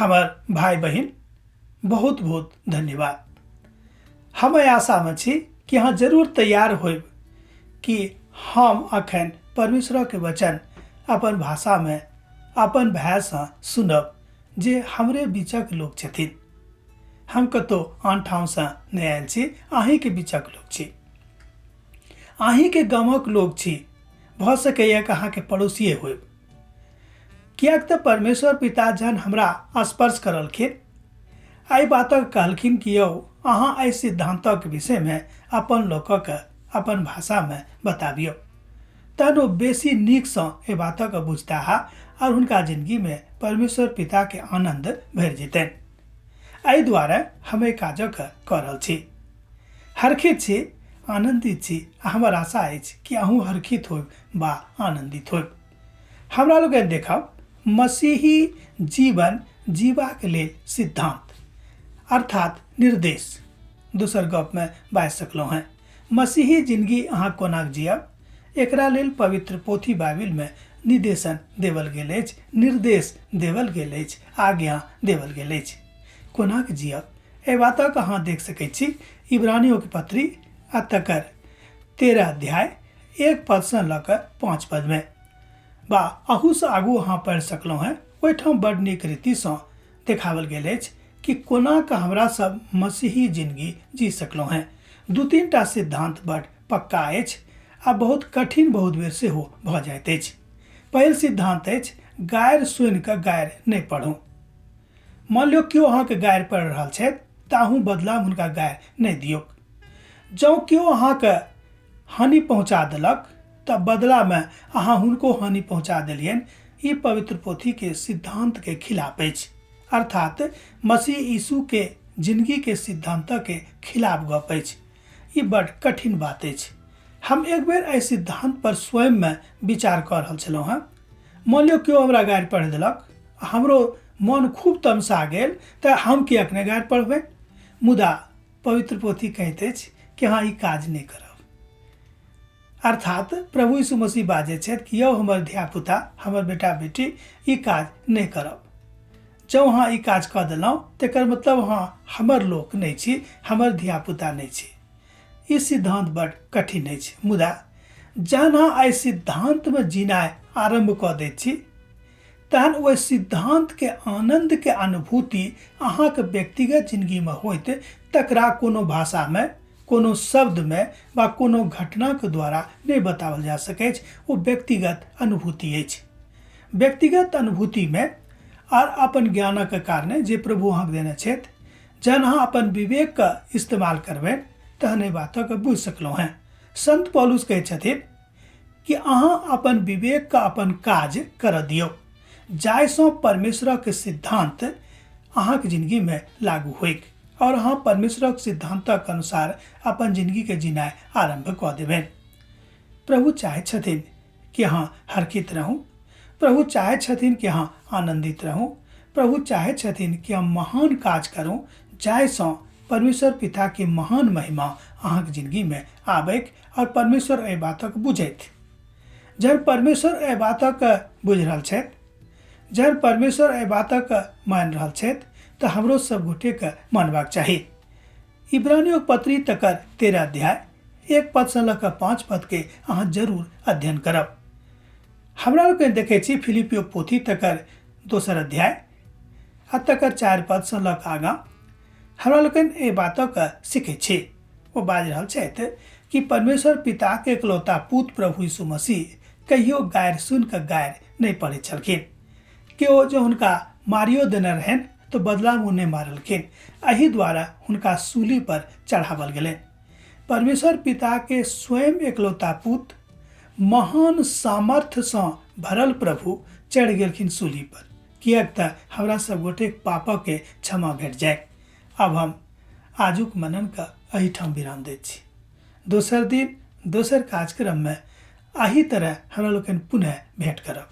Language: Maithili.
हमर भाय बहिन, बहुत बहुत धन्यवाद। हम एहि आशामे छी कि अहाँ जरूर तैयार होयब कि हम अखन परमेश्वरके वचन अपन भाषामे अपन भायसँ सुनब जे हमरे बीचक लोक छथिन। हम कतहु आन ठामसँ नहि आयल छी, अहीँके बीचक लोक छी, अहीँके गामक लोक छी। भऽ सकैए कि अहाँके पड़ोसिए होयब, किएक तऽ परमेश्वर पिता जहन हमरा स्पर्श करलखिन, एहि बातक कहलखिन कि यौ अहाँ एहि सिद्धान्तक विषयमे अपन लोकक अपन भाषामे बताबियौ, तहन ओ बेसी नीकसँ एहि बातक बुझताह आओर हुनका जिनगीमे परमेश्वर पिताके आनन्द भरि जेतनि। एहि दुआरे हम एहि काजक कऽ रहल छी। हरखित छी, आनन्दित छी आ हमर आशा अछि कि अहूँ हरखित होयब वा आनन्दित होयब। हमरा लोकनि देखब मसीही जीवन जीबाक लेल सिद्धान्त अर्थात निर्देश। दोसर गपमे बाजि सकलहुँ हेँ, मसीही जिनगी अहाँ कोना जियब एकरा लेल पवित्र पोथी बाइबिलमे निर्देशन देवल गेल अछि, निर्देश देवल गेल अछि, आज्ञा देवल गेल अछि। कोना जियब एहि बातक अहाँ देख सकैत छी इब्रानियोके पत्री आ तकर 13 अध्याय 1 पदसँ लऽ कऽ 5 पदमे, बा अहूसँ आगू अहाँ पढ़ि सकलहुँ हेँ। ओहिठाम बड नीक रीतिसँ देखाओल गेल अछि कि कोना कऽ हमरा सब मसीही जिनगी जी सकलहुँ हेँ। 2-3 टा सिद्धांत बड पक्का अछि आ बहुत कठिन बहुत बेर सेहो भऽ जाइत अछि। पहिल सिद्धांत अछि गारि सुनि कऽ गारि नहि पढ़ू। मान लियौ केओ अहाँके गारि पढ़ि रहल छथि तऽ अहूँ बदलामे हुनका गारि नहि दियौक। जँ केओ अहाँके हानि पहुँचा देलक तऽ बदलामे अहाँ हुनको हानि पहुँचा देलियनि, ई पवित्र पोथीके सिद्धान्तके खिलाफ अछि, अर्थात मसीह यीशुके जिनगीके सिद्धान्तके खिलाफ गप अछि। ई बड कठिन बात अछि। हम एक बेर एहि सिद्धान्त पर स्वयंमे विचार कऽ रहल छलहुँ हेँ। मान लियौ केओ हमरा गारि पढ़ि देलक, हमरो मन खूब तमसा गेल, तऽ हम किएक नहि गारि पढ़बै? मुदा पवित्र पोथी कहैत अछि कि अहाँ ई काज नहि करब। अर्थात प्रभु यीशु मसीह बाजै छथि कि यौ हमर धियापुता, हमर बेटा बेटी, ई काज नहि करब। जँ अहाँ ई काज कऽ देलहुँ तकर मतलब अहाँ हमर लोक नहि छी, हमर धियापुता नहि छी। ई सिद्धान्त बड कठिन अछि, मुदा जहन अहाँ एहि सिद्धान्तमे जीनाइ आरम्भ कऽ दैत छी तहन ओहि सिद्धान्तके आनन्दके अनुभूति अहाँके व्यक्तिगत जिनगीमे होइत तकरा कोनो भाषामे, कोनो शब्दमे वा कोनो घटनाके द्वारा नहि बताओल जा सकैछ। ओ व्यक्तिगत अनुभूति अछि। व्यक्तिगत अनुभूतिमे आर अपन ज्ञानक कारणे जे प्रभु अहाँके देने छथि, जहन अहाँ अपन विवेकके इस्तेमाल करबै तहन एहि बातके बुझि सकलहुँ हेँ। संत पौलुस कहै छथिन कि अहाँ अपन विवेकके अपन काज करऽ दियौ, जाहिसँ परमेश्वरक सिद्धांत अहाँके जिनगीमे लागू होइक और अहाँ परमेश्वरक सिद्धांतक अनुसार अपन जिनगीके जीनाइ आरम्भ कऽ देबनि। प्रभु चाहै छथिन कि अहाँ हर्षित रहू, प्रभु चाहै छथिन कि अहाँ आनन्दित रहू, प्रभु चाहै छथिन कि अहाँ महान काज करू जाहिसँ परमेश्वर पिताके महान महिमा अहाँके जिनगीमे आबैक और परमेश्वर एहि बातक बुझैत। जहन परमेश्वर एहि बातक बुझि रहल छथि, जहन परमेश्वर एहि बातक मानि रहल छथि, तऽ हमरो सब गोटेके मानबाक चाही। इब्रानियों पत्री तकर 13 अध्याय 1 पदसँ लऽ कऽ 5 पदके अहाँ जरूर अध्ययन करब। हमरा लोकनि देखै छी फिलिपियो पोथी तकर 2 अध्याय आ तकर 4 पदसँ लऽ कऽ आगाँ हमरा लोकनि एहि बातक सीखै छी। ओ बाजि रहल छथि कि परमेश्वर पिताके एकलौता पुत प्रभु यीशु मसीह कहियो गारि सुनि कऽ गारि नहि पढ़ै छलखिन। केओ जँ हुनका मारियो देने रहनि तऽ बदलामे ओ नहि मारलखिन। एहि द्वारा हुनका सूली पर चढ़ावल गेलनि। परमेश्वर पिताके स्वयं एकलौता पुत महान सामर्थ्यसँ भरल प्रभु चढ़ि गेलखिन सूली पर, किएक तऽ हमरा सब गोटेक पापके क्षमा भेट जाय। आब हम आजुक मननके एहिठाम विराम दैत छी। दोसर दिन दोसर कार्यक्रममे एही तरह हमरा लोकनि पुनः भेंट करब।